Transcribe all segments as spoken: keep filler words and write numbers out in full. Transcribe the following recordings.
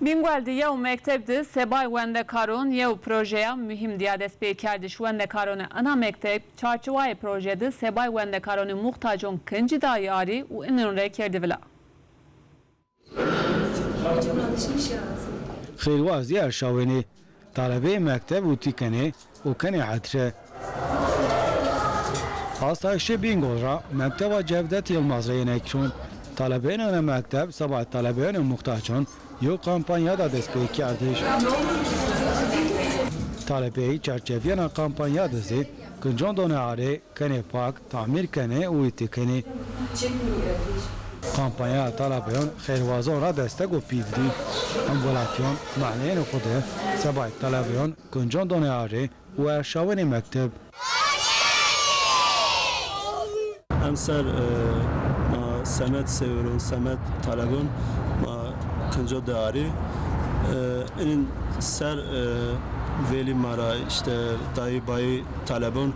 Bîngol de yew mekteb de sebayê wendekaron yew projeya muhîm dîya destpêkerdiş. Wendekaronê ina mekteb çarçewayê proje de sebayê wendekaronê muxtacon kincî dayî arî û inon rê kerdî vila. Xêrwazî erşawênê, talebeyê mekteb utî kenê û kenê etre. Asayîşê Bîngol ra Mekteba Cevdet Yilmaz rê yêne kîyon. Talebeyênê ina mekteb sebayê talebeyênê muxtacon yew kampanya da destpêkerdiş. Talebeyî çarçevîyena kampanya de zî kincon donê arê, kenê pak, tamîr kenê û îtî kenê. Kampanya talebeyon xêrwazon ra destek û pîl dî. Hemwelatîyon mehleyênê xo de sebayê talebeyon kincon donê arê û erşawênê mekteb. Emser, e, ma semed sêwirûn, semed talebûn, ma kinco de arî. E, inin ser, e, vêlî ma ra, îşte, dayî bayî talebûn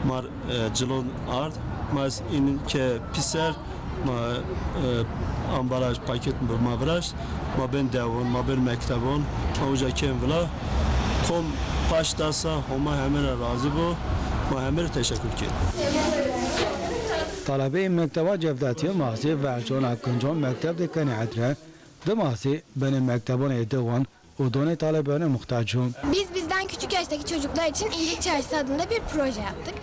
mar, e, cilon ard. Ma ez inin ke pîser, ma, e, ambalaj, paket bi ma viraşt, ma bên dewon, ma bên mektebon, ma uca kên vila. Kom paşt da sa, Homa heme ra razî bo, ma heme rê teşekur kên. Talebeyê Mekteba Cevdet Yilmazî vercona kincon mekteb de kenê etre, dima zî benê mektebonê dewon û donê talebeyonê muxtacon. Biz bizden küçük yaştaki çocuklar için iyilik çarşısı adında bir proje yaptık.